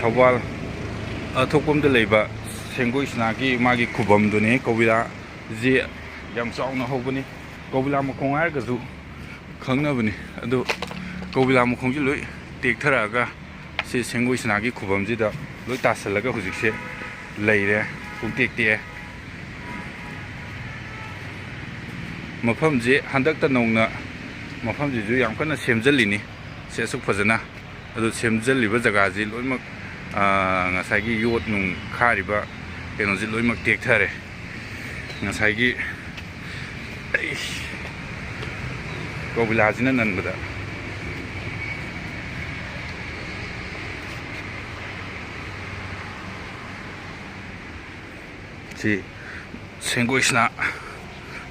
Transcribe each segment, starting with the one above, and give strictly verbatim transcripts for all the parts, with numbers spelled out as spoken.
ꯊꯧꯕꯥꯜ ꯑꯊꯣꯛꯄꯝꯗ ꯂꯩꯕ ꯁꯦꯡꯒꯣꯏ ꯁꯅꯥꯒꯤ ꯃꯥꯒꯤ ꯈꯨꯕꯝꯗꯨꯅꯤ꯫ ꯀꯧꯕꯤꯂꯥꯁꯤ ꯌꯥꯝ ꯆꯥꯎꯅ ꯍꯧꯕꯅꯤ꯫ ꯀꯧꯕꯤꯂꯥ ꯃꯈꯣꯡ ꯍꯥꯏꯔꯒꯁꯨ ꯈꯪꯅꯕꯅꯤ꯫ ꯑꯗꯨ ꯀꯧꯕꯤꯂꯥ ꯃꯈꯣꯡꯁꯤ ꯂꯣꯏ ꯇꯦꯛꯊꯔꯛꯑꯒ ꯁꯤ ꯁꯦꯡꯒꯣꯏ ꯁꯅꯥꯒꯤ ꯈꯨꯕꯝꯁꯤꯗ ꯂꯣꯏ ꯇꯥꯁꯜꯂꯒ ꯍꯧꯖꯤꯛꯁꯦ ꯂꯩꯔꯦ, ꯄꯨꯡꯇꯦꯛ ꯇꯦꯛꯑꯦ꯫ ꯃꯐꯝꯁꯤ ꯍꯟꯗꯛꯇ ꯅꯧꯅ ꯃꯐꯝꯁꯤꯁꯨ ꯌꯥꯝ ꯀꯟꯅ ꯁꯦꯝꯖꯤꯜꯂꯤꯅꯤ꯫ ꯁꯤ ꯑꯁꯨꯛ ꯐꯖꯅ ꯑꯗꯨ ꯁꯦꯝꯖꯤꯜꯂꯤꯕ ꯖꯒꯥꯁꯤ ꯂꯣꯏꯅꯃꯛ, ꯉꯁꯥꯏꯒꯤ ꯌꯣꯠ ꯅꯨꯡ ꯈꯥꯔꯤꯕ ꯀꯩꯅꯣꯁꯤ ꯂꯣꯏꯅꯃꯛ ꯇꯦꯛꯊꯔꯦ꯫ ꯉꯁꯥꯏꯒꯤ ꯑꯩ ꯀꯧꯕꯤꯂꯥꯁꯤꯅ ꯅꯟꯕꯗ꯫ ꯁꯤ ꯁꯦꯡꯒꯣꯏꯁꯤꯅ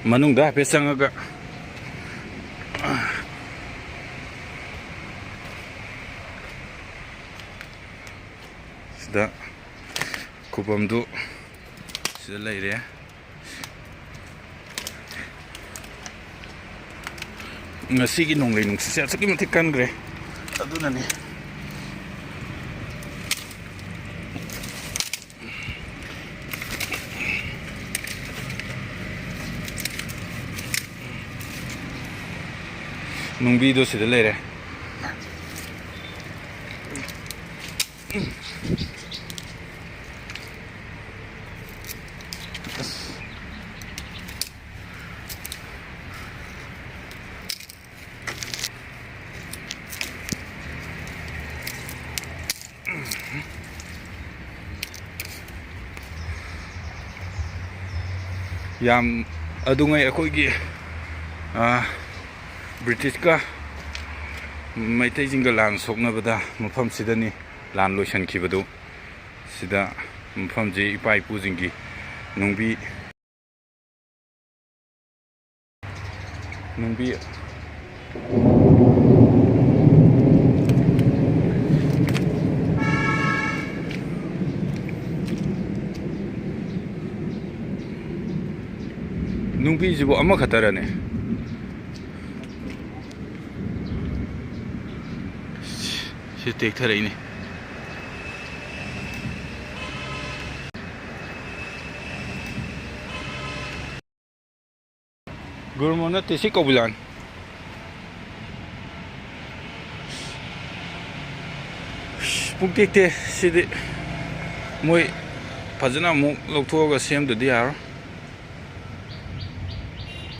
ꯃꯅꯨꯡꯗ ꯍꯥꯏꯐꯦꯠ ꯆꯪꯉꯒ ꯁꯤꯗ ꯈꯨꯕꯝꯗꯨ ꯁꯤꯗ ꯂꯩꯔꯦ꯫ ꯉꯁꯤꯒꯤ ꯅꯣꯡꯂꯩ ꯅꯨꯡꯁꯤꯠꯁꯦ ꯑꯁꯨꯛꯀꯤ ꯃꯇꯤꯛ ꯀꯟꯈ꯭ꯔꯦ꯫ ꯑꯗꯨꯅꯅꯤ꯫ ꯅꯨꯡꯕꯤꯗꯣ ꯁꯤꯗ ꯂꯩꯔꯦ꯫ ꯌꯥꯝ ꯑꯗꯨꯉꯩ ꯑꯩꯈꯣꯏꯒꯤ, ꯑ, ꯕ꯭ꯔꯤꯇꯤꯁꯀ ꯃꯩꯇꯩꯁꯤꯡꯒ ꯂꯥꯟ ꯁꯣꯛꯅꯕꯗ ꯃꯐꯝꯁꯤꯗꯅꯤ ꯂꯥꯟ ꯂꯣꯏꯁꯤꯟꯈꯤꯕꯗꯨ꯫ ꯁꯤꯗ ꯃꯐꯝꯁꯤ ꯏꯄꯥ ꯏꯄꯨꯁꯤꯡꯒꯤ ꯅꯨꯡꯕꯤ ꯅꯨꯡꯕꯤ꯫ ꯅꯨꯡꯕꯤꯁꯤꯕꯨ ꯑꯃꯈꯛꯇꯔꯅꯦ? ꯁꯤ ꯇꯦꯛꯊꯔꯛꯏꯅꯦ꯫ ꯒꯨꯔꯃꯣ ꯅꯠꯇꯦ, ꯁꯤ ꯀꯧꯕꯤꯂꯥꯅꯤ꯫ ꯄꯨꯡ ꯇꯦꯛꯇꯦ꯫ ꯁꯤꯗꯤ ꯃꯣꯏ ꯐꯖꯅ ꯑꯃꯨꯛ ꯂꯧꯊꯣꯛꯑꯒ ꯁꯦꯝꯗꯗꯤ ꯌꯥꯔꯣꯏ꯫